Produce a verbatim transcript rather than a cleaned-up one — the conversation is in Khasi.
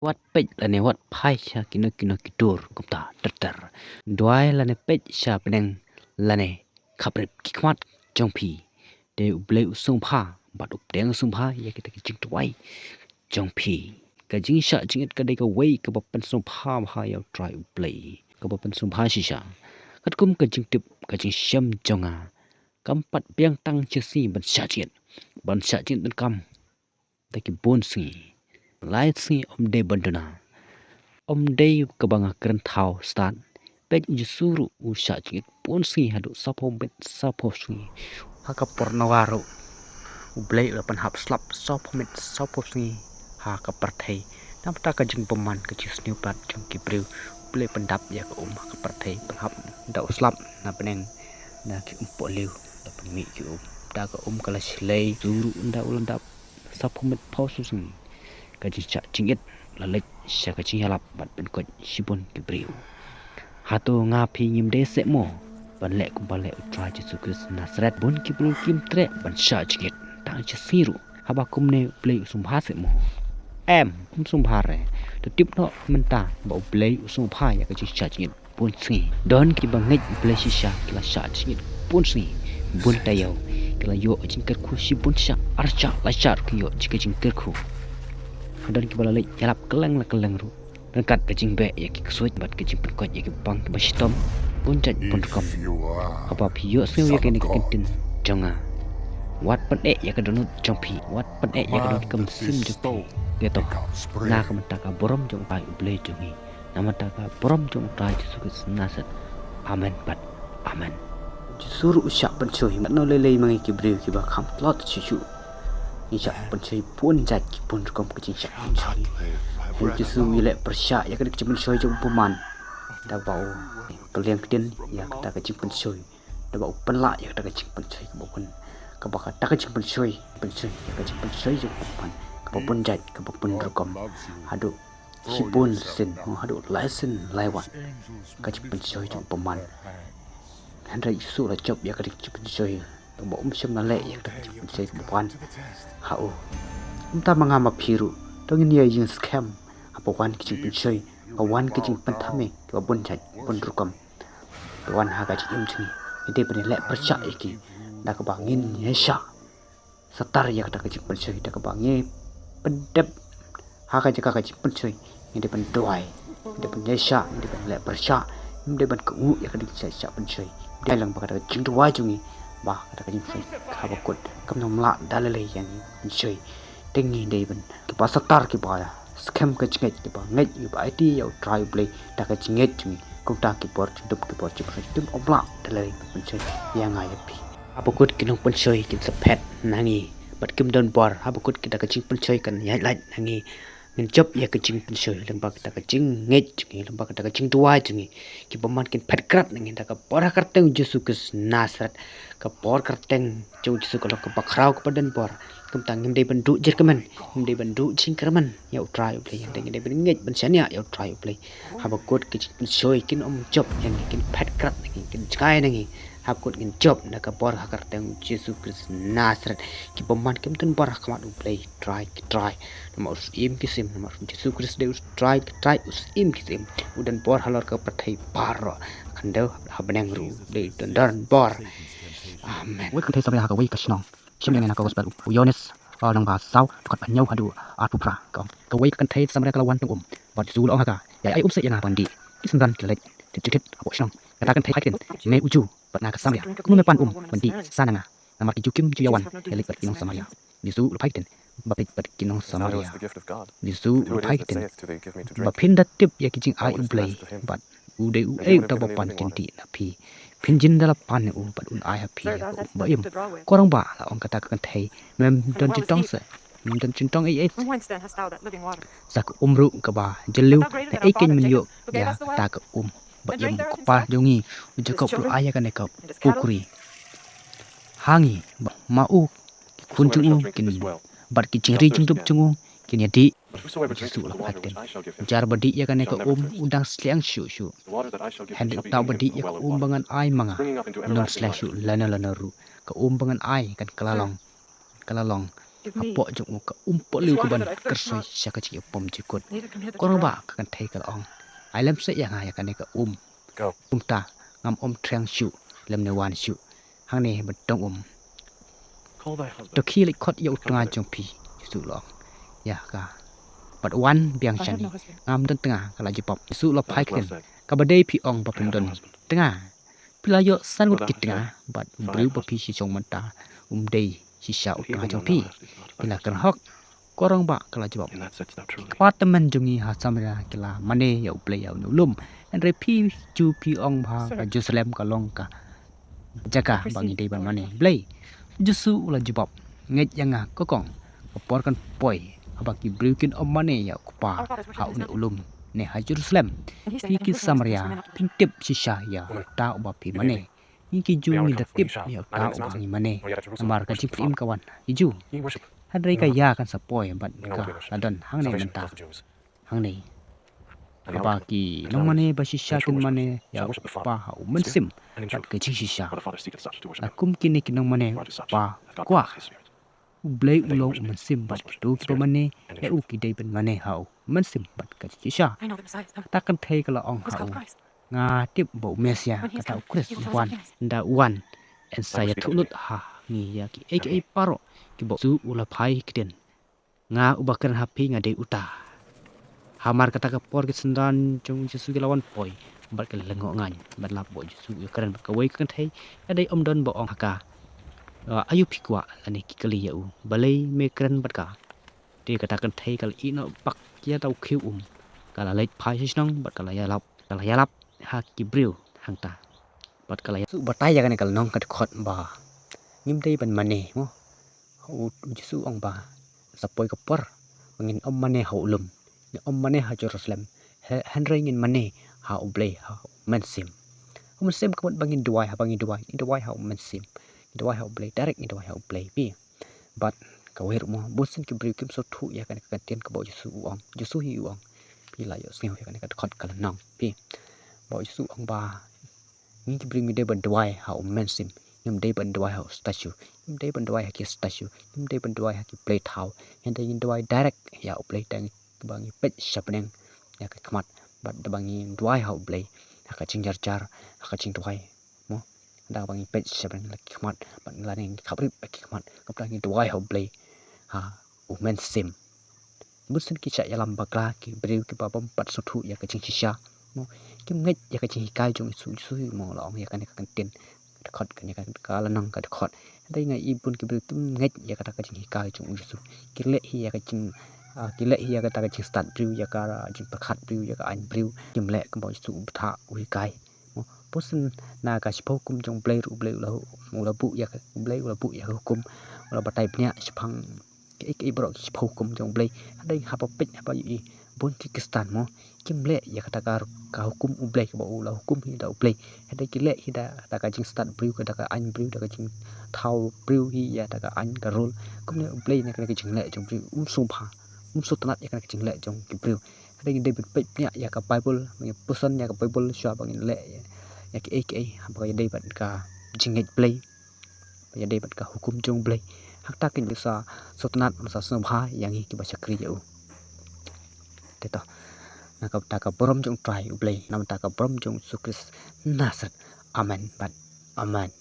Wat peit lane wat phai sha kino kino ki dur kumta ter ter. Duwai lane peit sha bneng lane khaprip ki khmat jong phi. Te U Blei u sngewbha bad u pdiang u sngewbha ïa kita ki jingduwai jong phi. Ka jingshah jingit ka dei kawei kaba pynsngewbha bha ïa U Trai U Blei, kaba pynsngewbha shisha. Katkum ka jingtip ka jingshem jong nga, kam pat biang tang shi sngi ban shah jingit, ban shah jingit donkam da ki bun sngi. Lai sngi ym dei ban duna. Ym dei kaba nga kren thaw stad. Peit U Jisu ruh u shah jingit bun sngi haduh sawphew miet sawphew sngi. Ha ka por Noah ruh U Blei u la pynhap slap sawphew miet sawphew sngi ha ka pyrthei. Namar ka jingbymman ka jingsngewbha jong ki briew, U Blei pyndap ïa ka um ha ka pyrthei, pynhap da u slap na bneng na ki um pohliew, da pynmih ki um. Da ka um ka la shlei, U Jisu ruh ynda u la dap sawphew miet phew sngi, ka jingshah jingit la leit sha ka jingïalap bad pynkoit shibun ki briew. Hato nga phi ngim dei seh mo ban leh kumba leh U Trai Jisu Khrist Nasaret? Bun ki briew kim treh ban shah jingit tang shi sngi ruh. Haba kumne U Blei u sngewbha seh mo? Em, um sngewbha re. To tip noh mynta ba U Blei u sngewbha ïa ka jingshah jingit bun sngi. Don kiba ngeit U Blei shisha ki la shah jingit bun sngi, bun taïew. Ki la ïoh jingkyrkhu shibun shah, ar shah, lai shah ruh ki ïoh jingkyrkhu. Don kiba la leit ïalap kylleng la kylleng ruh ryngkat ka jingbeh ïa ki ksuid bad ka jingpynkoit ïa ki bang kiba shitom bun jait bun rukom. Haba phi ïohsngew ïa kane ka ktien jong nga, wat pyneh ïa ka dohnud jong phi, wat pyneh ïa ka dohnud ka mynsiem jong phi. Ïa to, na ka bynta ka burom jong U Trai U Blei jong ngi, na ka bynta ka burom jong U Trai Jisu Khrist Nasaret. Amen bad amen. Jisu ruh u shah pynshoi, mat no lei lei ma ngi ki briew kiba kham tlot shisha. Ngi shah pynshoi bun jait ki bun rukom ka jingshah pynshoi. Hynrei Jisu u ïaleh pyrshah ïa kane ka jingpynshoi jong u bymman. Da ba u kylliang ktien ïa kata ka jingpynshoi. Da ba u pynlah ïa kata ka jingpynshoi kaba bun. Kaba kata ka jingpynshoi, pynshoi ïa ka jingpynshoi jong u bymman kaba bun jait, kaba bun rukom. Haduh shibun sien, haduh lai sien lai wat ka jingpynshoi jong u bymman. Hynrei Jisu u la jop ïa kata ka jingpynshoi. Ba um shym la leh ïa kata ka jingpynshoi kaba wan ha u. Kumta ma nga ma phi ruh, to ngin ïa ïeng skhem haba wan ki jingpynshoi, ba wan ki jingpynthame kiba bun jait bun rukom. Ba wan ha ka jingim jong ngi, ngi dei ban ïaleh pyrshah ïa ki da kaba ngin ïa shah satar ïa kata ka jingpynshoi, da kaba ngi pyndep ha ka jaka ka jingpynshoi. Ngi dei ban duwai, ngi dei ban ïa shah, ngi dei ban leh pyrshah, ngi dei ban kohnguh ïa kata ka jingshah pynshoi. Dei lang ba kata ka jingduwai jong ngi, ba kata ka jingpynshoi kaba kut kam nym lah da lei lei ïa ngi pynshoi. Te ngi dei ban kiba satar, kiba skhem ka jingngeit, kiba ngeit, kiba aiti ïa U Trai U Blei da ka jingngeit jong ngi. Kumta ki bor jingdup, ki bor jingpynshoi kim nym lah da lei lei ban pynshoi ïa nga ïa phi. Haba kut ki nongpynshoi kin sa phet na ngi bad kim don bor, haba kut kita ka jingpynshoi kan ïaid lait na ngi. Ngin jop ïa ka jingpynshoi lyngba kata ka jingngeit jong ngi, lyngba kata ka jingduwai jong ngi. Ki bymman kin phet krat na ngi da ka bor ha ka kyrteng Jisu Khrist Nasaret. Ka bor kyrteng jong Jisu ka long kaba khraw kaba don bor. Kumta ngim dei ban duh jingkyrmen, ngim dei ban duh jingkyrmen ïa U Trai U Blei, hynrei ngim dei ban ngeit ban shaniah ïa U Trai U Blei. Haba kut ki jingpynshoi kin nym jop ïa ngi, kin phet krat na ngi, kin jngai na ngi. Haba kut ngin jop na ka bor ha ka kyrteng Jisu Khrist Nasaret. Ki bymman kim don bor ha khmat U Blei Trai ki trai. Namar u Syiem ki syiem, namar u Jisu Khrist dei U Trai ki trai, u Syiem ki syiem. U don bor halor ka pyrthei baroh, khyndew ha bneng ruh dei u don bor. Amen. Kawei ka kynthei Samaria ha kawei ka shnong. Shem ïa ngi na ka gospel u Ïoannis, lynnong ba saw, dkhot ba hynñiew haduh arphew phra. Ka ong, kawei ka kynthei Samaria ka la wan tang um. Bad Jisu u la ong ha ka, ïa ai um seh ïa nga ban dih. Ki synran ki la leit thit thit hapoh shnong. Kata ka kynthei ka la kren, me u Jiw bad nga ka Samaria, kumno me pan um ban dih sa na nga? Namar ki Jiw kim ju ïa wan ïaleit bad ki nong Samaria. Jisu u la phai ktien, ba peit bad ki nong Samaria. Jisu u la phai ktien, ba phin da tip ïa ki jingai U Blei bad u dei uei uta ba pan kyndit na phi. Phin jin da la pan ïa u bad un ai ha phi ïa ka um ba im. Ko rangbah, la ong kata ka kynthei, mem don jingtong se, mem don jingtong ei ei. Sa ka um ruh kaba jylliew, na ei keiñ men ïoh ïa kata ka um ba im? U kpa jong ngi u Jakob ruh ai ïa kane ka pukri ha ngi, ba ma u ki khun jong u kin, bad ki jingri jingdup jong u kin ïa dih. Jisu u la phai ktien, jar ba dih ïa kane ka um u dang sliang shuh shuh. Hynrei uta uba dih ïa ka um ba ngan ai ma nga, un ym sliang shuh lano lano ruh. Ka um ba ngan ai kan kylla long, kylla long hapoh jong u ka um pohliew kaban kyrsoi sha ka jingïapom jingkut. Ko rangbah, ka kynthei ka la ong, ai lem seh ïa nga ïa kane ka um. Kumta ngam ym thiang shuh lymne wan shuh hangne ban tong um. To khie leit khot ïa u tnga jong phi, Jisu u la ong ïa ka. Bad wan biang shane, ngam don tnga, ka la jubab. Jisu u la phai kren, kaba dei phi ong ba phim don tnga. Phi la ïoh san ngut ki tnga bad u briew ba phi shong mynta um dei shisha u tnga jong phi. Phi la kren hok, ko rangbah, ka la jubab. Ki kpa tymmen jong ngi ha Samaria ki la mane ïa U Blei ïa une u lum. Hynrei phi Jiw phi ong ba ka Jerusalem ka long ka jaka ba ngi dei ban mane Blei. Jisu u la jubab, ngeit ïa nga ko kong, ka por kan poi haba ki briew kin ym mane ïa u Kpa ha une u lum ne ha Jerusalem. Phi ki Samaria phin tip shisha ïa uta uba phi mane. Ngi ki Jiw ngi da tip ïa uta uba ngi mane, namar ka jingpynim ka wan ha ki Jiw. Hynrei ka ïa kan sa poi bad ka la don hangne mynta. Hangne, haba ki nongmane ba shisha kin mane ïa u Kpa ha u mynsiem bad ka jingshisha. La kum kine ki nongmane u Kpa kwah. U Blei u long u mynsiem bad kito kiba mane ïa u ki dei ban mane ha u mynsiem bad ka jingshisha. Kata ka kynthei ka la ong ha u, nga tip ba u Messiah, kata u Khrist, u wan, ynda u wan, yn sa ïathuh lut ha ngi ïa kiei kiei baroh kiba u Jisu u la phai ktien. Nga uba kren ha phi nga dei uta. Hamar kata ka por ki synran jong u Jisu ki la wan poi bad ki la lyngngoh ngaiñ bad lap ba u Jisu u ïakren bad kawei ka kynthei. Ka dei ym don ba ong ha ka, aïu phi kwah, lane ki kylli ïa u, balei me kren bad ka. Te kata ka kynthei ka la ïeh noh bak ïa uta u khiew um, ka la leit phai sha shnong bad ka la ïalap, ka la ïalap ha ki briew hangta. Bad ka la ïa, Jisu batai ïa kane ka lynnong ka dkhot ba ngim dei ban mane mo. U, u Jisu u ong ba sa poi ka por ba ngin ym mane ha u lum, ngin ym mane ha Jerusalem, hynrei ngin mane ha U Blei ha u mynsiem. U mynsiem ka mut ba ngin duwai, haba ngin duwai, ngin duwai ha u mynsiem, ngin duwai ha U Blei, direct ngin duwai ha U Blei phi. Bad kawei ruh mo, bunsien ki briew kim sngewthuh ïa kane ka ktien kaba u Jisu u ong. U Jisu hi u ong, phi la ïohsngew ïa kane ka dkhot ka lynnong phi, ba u Jisu u ong ba ngi ki briew ngi dei ban duwai ha u mynsiem, ngim dei ban duwai ha u statue, ngim dei ban duwai ha ki statue, ngim dei ban duwai ha ki blei thaw. Hynrei ngin duwai direct ïa U Blei, da ba ngi peit sha bneng ïa ka khmat, bad da ba ngi duwai ha U Blei ha ka jingjarjar, ha ka jingduwai mo, da ba ngi peit sha bneng la ki khmat bad lane ngi khaprip la ki khmat, kumta ngi duwai ha U Blei ha u mynsiem. Bunsien ki shah ïalam bakla ki briew kiba bym pat sngewthuh ïa ka jingshisha mo. Kim ngeit ïa ka jinghikai jong u Jisu, Jisu hi mo la ong ïa kane ka ktien, ka dkhot, kane ka, ka lynnong ka dkhot. Hynrei nga i bun ki briew kim ngeit ïa kata ka jinghikai jong u Jisu. Ki leh hi ïa ka jing, ah, ki leh hi ïa kata ka jingstad briew, ïa ka jingpyrkhat briew, ïa ka aiñ briew. Kim leh kumba u Jisu u bthah u hikai. Mo, bunsien na ka shiphew hukum jong U Blei ruh U Blei u la, u la buh ïa ka, U Blei u la buh ïa ka hukum, u la batai bniah shaphang kiei kiei baroh ki shiphew hukum jong U Blei. Hynrei haba peit haba ïohi bun ki Khristan mo, kim leh ïa kata ka, ka hukum U Blei kaba u la hukum hi da U Blei. Hynrei ki leh hi da kata ka jingstad briew, ka da ka aiñ briew, da ka jingthaw briew hi ïa da ka aiñ ka rule. Kumne U Blei na kane ka jingleh jong briew um sngewbha, um sngewtynnat ïa kane ka jingleh jong ki briew. Hynrei ngi dei ban peit bniah ïa ka Baibl, ngi pyrshang ïa ka Baibl shuwa ba ngin leh ïa kiei kiei, haba ka ïadei bad ka jingngeit Blei, ba ïadei bad ka hukum jong Blei. Hangta kin sa sngewtynnat, sa sngewbha ïa ngi kiba shakri ïa u. Te to, na ka bynta ka burom jong U Trai U Blei, na ka bynta ka burom jong U Jisu Khrist Nasaret. Amen bad amen.